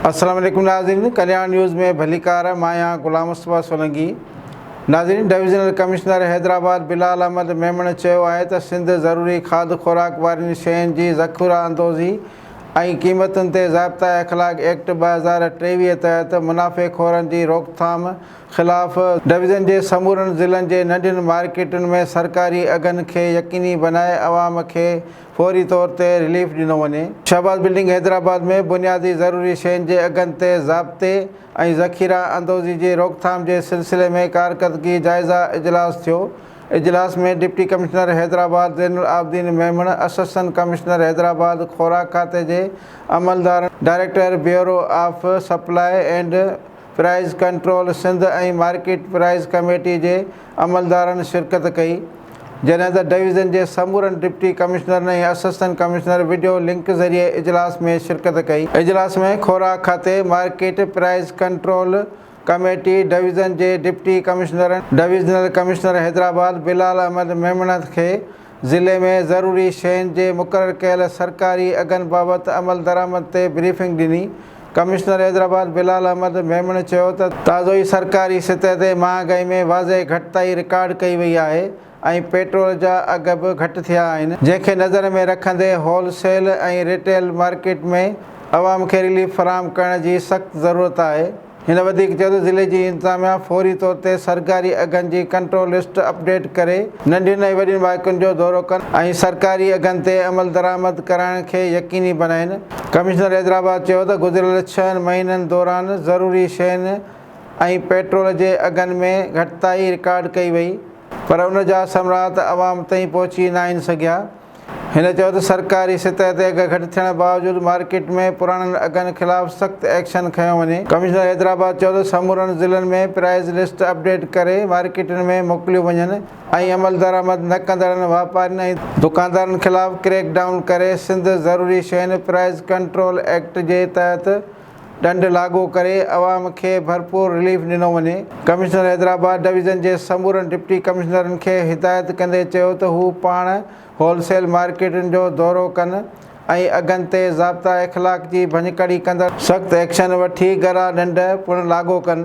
السلام عليڪم ناظرين ڪلياڻ نيوز ۾ ڀليڪار مان آهيان غلام مصطفيٰ سولنگي ناظرين ڊويزنل ڪمشنر حيدرآباد بلال احمد ميمڻ چيو آهي ته سنڌ ضروري کاڌ خوراڪ وارين شين جي ذخيره اندوزي ۽ قيمتن تي ضابطه اخلاق ايڪٽ 2023 تحت منافعي خورن جي روڪٿام خلاف ڊويزن جي سمورن ضلعن جي ننڍين مارڪيٽن ۾ سرڪاري اگهن کي يقيني بنائي عوام کي فوري طور تي رليف ڏنو وڃي. شهباز بلڊنگ حيدرآباد ۾ بنيادي ضروري شين جي اگهن تي ضابطي ۽ ذخيره اندوزي جي روڪٿام جي سلسلي ۾ ڪارڪردگي جائزه اجلاس ٿيو. اجلاس ۾ deputy commissioner Hyderabad Zain ul Abidin Memon, assistant commissioner Hyderabad, خوراڪ کاتي جي عملدارن، director bureau of supply and price control Sindh ۽ market price committee جي عملدارن شرڪت ڪئي، جڏهن ته ڊويزن جي سمورن ڊپٽي ڪمشنرن ۽ اسسٽنٽ ڪمشنر وڊيو لنڪ ذريعي اجلاس ۾ شرڪت ڪئي. اجلاس ۾ خوراڪ کاتي، market price control committee division جي ڊپٽي ڪمشنرن، ڊويزنل ڪمشنر حيدرآباد بلال احمد ميمڻ کي ضلعي ۾ ضروري شين جي مقرر ڪيل سرڪاري اگهن بابت عملدرآمد تي بريفنگ ڏني. ڪمشنر حيدرآباد بلال احمد ميمڻ چيو ته تازو ئي سرڪاري سطح تي مهانگائي ۾ واضح گهٽتائي رڪارڊ ڪئي وئي آهي ۽ پيٽرول جا اگهه به گهٽ ٿيا آهن جنهن کي نظر ۾ رکندي هول سيل ۽ ريٽيل مارڪيٽ ۾ عوام کي رليف فراهم ڪرڻ جي سخت ضرورت آهي. هن وڌيڪ چيو ته ضلعي جي انتظاميا فوري طور تي سرڪاري اگهن جي ڪنٽرول لسٽ اپڊيٽ ڪري ننڍين ۽ وڏين مارڪيٽن جو دورو ڪن ۽ سرڪاري اگهن تي عملدرآمد ڪرائڻ کي يقيني بنائين. ڪمشنر حيدرآباد چيو ته گذريل ڇهن مهينن دوران ضروري شين ۽ پيٽرول جي اگهن ۾ گهٽتائي رڪارڊ ڪئي وئي پر ان جا ثمرات عوام تائين پهچي ناهن سگهيا. هن چيو ته سرڪاري سطح تي اگهه گهٽ ٿيڻ باوجود مارڪيٽ ۾ پراڻن اگهن خلاف سخت ايڪشن کنيو وڃي. ڪمشنر حيدرآباد چيو ته سمورن ضلعن ۾ پرائز لسٽ اپڊيٽ ڪري مارڪيٽن ۾ موڪليون وڃن ۽ عملدرآمد نه ڪندڙن واپارين ۽ دڪاندارن خلاف ڪريڪ ڊائون ڪري سنڌ ضروري شين پرائز ڪنٽرول ايڪٽ جي تحت ڏنڊ لاڳو ڪري عوام کي ڀرپور رليف ڏنو وڃي. ڪمشنر حيدرآباد ڊويزن جي سمورن ڊپٽي ڪمشنرن کي هدايت ڪندي چيو ته هو پاڻ هول سيل مارڪيٽن جو دورو ڪن ۽ اگهن تي ضابطا اخلاق جي ڀڃڪڙي ڪندڙ سخت ايڪشن وٺي ڳرا ڏنڊ پڻ لاڳو ڪن.